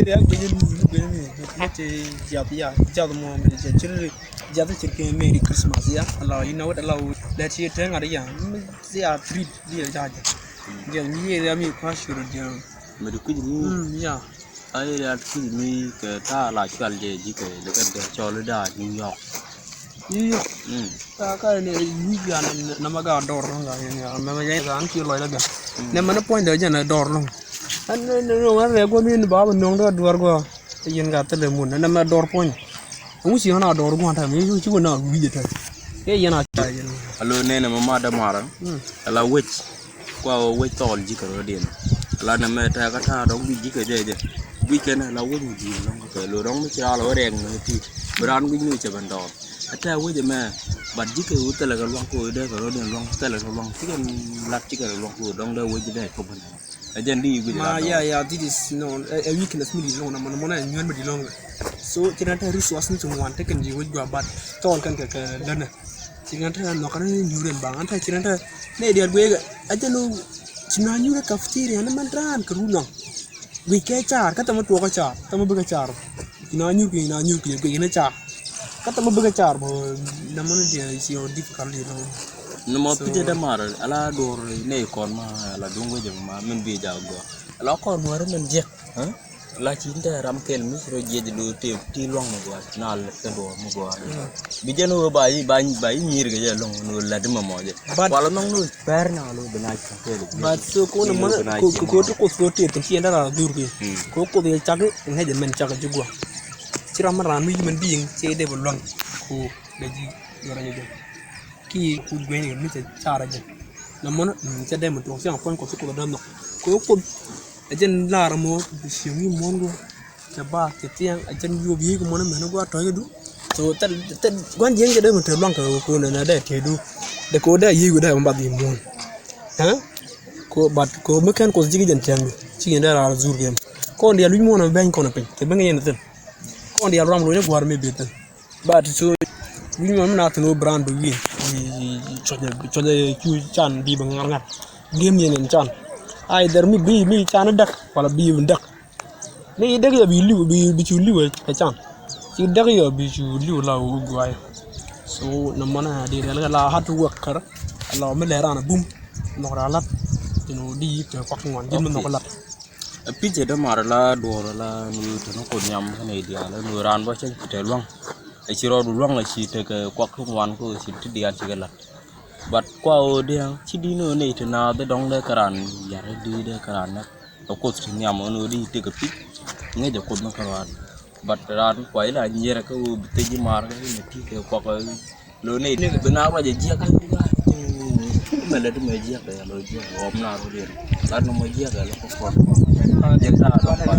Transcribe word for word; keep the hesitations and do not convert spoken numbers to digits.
Ya guic ni, guic ni. Ni ti jiath ya, jiath mɔ mi ti cir, jiath cir kɛ Merry Christmas ya. Ala, you know what, ala, lɛ ti tɛŋ ŋa̱t ya. Mi ti a treat di ya ja. Jiath mi yɛ ya mi kua shuru jiath. Mi di kuic ni. Mm, ya. A yɛ ya kuic ni kɛ ta la cual jɛ ji̱ kɛ, lɛ kɛ dɛ cɔl da New York. Iyo. Mm. Ka, ka ni wi̱i̱ gan na ma ga dɔr lɔŋ ga yɛn ya, mɛ mɛ yɛn ga an ki lɔc la ga. Mm. Nɛ mɛ ni puɔ̱ny dɛ jɛn dɔr lɔŋ. An ni ni ni wan rɛ guɔ mi ni ba ba nɔŋ dɛ duɔr guɔ. Yɛn ga thilɛ mun nɛ mɛ dɔr puɔ̱ny. Ŋu ci ɣän a dɔr guɔ ta mi ci wä na wi̱i̱ jɛ ta. Kɛ yɛn a ca yɛn. Alo nɛnɛ mɛ ma dɛ mara. Mm. Ala wec. Kua ɣöö wec thɔɔl ji̱ kɛ rɔ̱diɛn. Ala nɛmɛ tɛ̈kä ta̱a̱ dɔ̱ŋ guic ji̱ kɛ jɛ jɛ. Guic kɛn ala wec mi ji̱ lɔ̱ŋ kɛ kɛ lo̱r dɔ̱ŋ mi ci ral ɣöö rɛɛk mi ti. Bi raan guic mi cɛ ben dɔɔr. Ɛ tɛ̈ wec ɛmɛ. Bat ji̱ kɛ ɣöö thilɛ kɛ lua̱ŋ kɛ ɣöö dee kɛ rɔ̱diɛn lua̱ŋ thilɛ kɛ lua̱ŋ. Ci kɛn lat ci kɛ lua̱ŋ kɛ ɣöö dɔ̱ŋ dee wec dee kɛ ben. Ɛ jɛn di guic ma rat ya dɔɔr. Ya, this is no a, a weakness mi di lɔŋ na mɔnɔ mɔnɔ ɛ nyuɛn mi di lɔŋ. So ci na tɛ̈ resource ni ci ŋuan tekɛn ji̱ wec gua bat thɔɔl kɛn kɛ kɛ länɛ. Ci ŋän te nhɔk kɛn ni nyuur in baŋ ɣän te ci ŋän te ni diɛt guic kɛ. A jɛ lo ci na nyuur in cafeteria ni mɛn raan kɛ run nhɔk. Guic kɛ car kä thɛmɛ tuɔɔk kɛ car thɛmɛ bikɛ car. Ci na nyuur ki na nyuur ki guic ni car. Kä thɛmɛ bikɛ car bä. Nɛ mɔn diɛ ci ɔ difficult di lo. Ni mɔ pite dɛ mar ala duɔr ni kɔn ma ala duŋ guic ma min bi ja gɔ. Ala kɔn nuɔri min jiɛk. La ci ni te ram kɛl mi ci rɔ jiɛc lo te ti luaŋ mi gɔaa na lɛ kɛ duɔɔr mi gɔaa. Bi jɛn wee ba yi ba yi nyir kɛ jɛ luaŋ ni wee lɛ di mɛ mɔ jɛ. But kualɛ nɔŋ ni wee pɛr na lo bi na ci kɛl. But so ko ni mɔn ko ko ti kuth ko ti ti ti ɛn dara dur ki. Ko kuth yɛ cak ŋɛ jɛ mɛn cak ji gua. Ci ram ran mi yi mɛn bi yiŋ ci dee bi luaŋ ko dee ji yɔrɔ jɛ jɛ. Ki kuth guɛny mi cɛ car jɛ. Na mɔn cɛ dee mi tuɔk ci ŋa puɔny kuth ci kuth dee nhɔk ko kuth. Ɛ jɛn lar mɔ bi cieŋ wi̱i̱ muɔ̱ɔ̱n guɔ. Cɛ ba cɛ thiaŋ ɛ jɛn yuɔp yi̱i̱k muɔ̱ɔ̱n mɛn guɔ tɔ̱c du. So thil thil gua̱n jiɛŋ cɛ dee mi te luaŋ kɛ ɣöö ko̱n ɛn ɛ dee tëë du. Dee ko̱ dee yi̱i̱k dee mi bath yi̱i̱ muɔ̱ɔ̱n. Ɛ ko̱ bat ko̱ mi kɛn koth ji̱k jɛn thiaŋ du ci yɛn dee raar dhur kɛm. Kɔn diaal wi̱c muɔ̱ɔ̱n ɛ bɛny kɔn ɛ piny kɛ bäŋ yɛn thil. Kɔn diaal ruam lo̱c ɛ gua̱a̱r mi beth thil. But so wi̱i̱ muɔ̱ɔ̱n mi na thin wä brand bi wi̱i̱ cuɔcɛ cuɔcɛ cu can bi bi ŋa̱r ŋa̱r. Gem yɛn in can. Either mi bi mi can däk wala bi bi däk. Ni däk yɔ bi liw bi bi cu liw ɛ can. Ci däk yɔ bi cu liw la wä guay. So nɛ mɔnɛ di rɛl kɛ la hat wä kär. La mi lɛ ran a bum. Nɔk ra lat. Tin wä di te kuak ŋuan jin mi nɔk lat. A pi̱c ɛ dämar la duɔ̱ɔ̱r la nu te ni kun nyam kä nɛy diaal la nu raan bä cä te luaŋ. Ɛ ci rɔɔdu luaŋ ɛ ci tekɛ kuak kä ŋuan kä ci ti diaal cikɛ la̱t. But kua ɣöö diaal ci di̱n ɣöö nɛy te naath dee dɔ̱ŋ dee kä raan yar di dee kä raan näk. Ɛ kuoth ti nhiam ɣän ɣöö di tekɛ pi̱c. Ŋäc ɛ kuoth ni kä raan. But raan kua ila nyier kä ɣöö bi thec i̱ maar kä ɣöö mi ti kɛ kuak ɣöö Lo ni ni bi na ruac jiɛk. Mɛ lɛ ti mɛ jiɛk ya lo jiɛk ɣɔm na ro diɛn. Lat ni mɛ jiɛk ya lo ko kɔn. Jiɛk ta lo kɔn.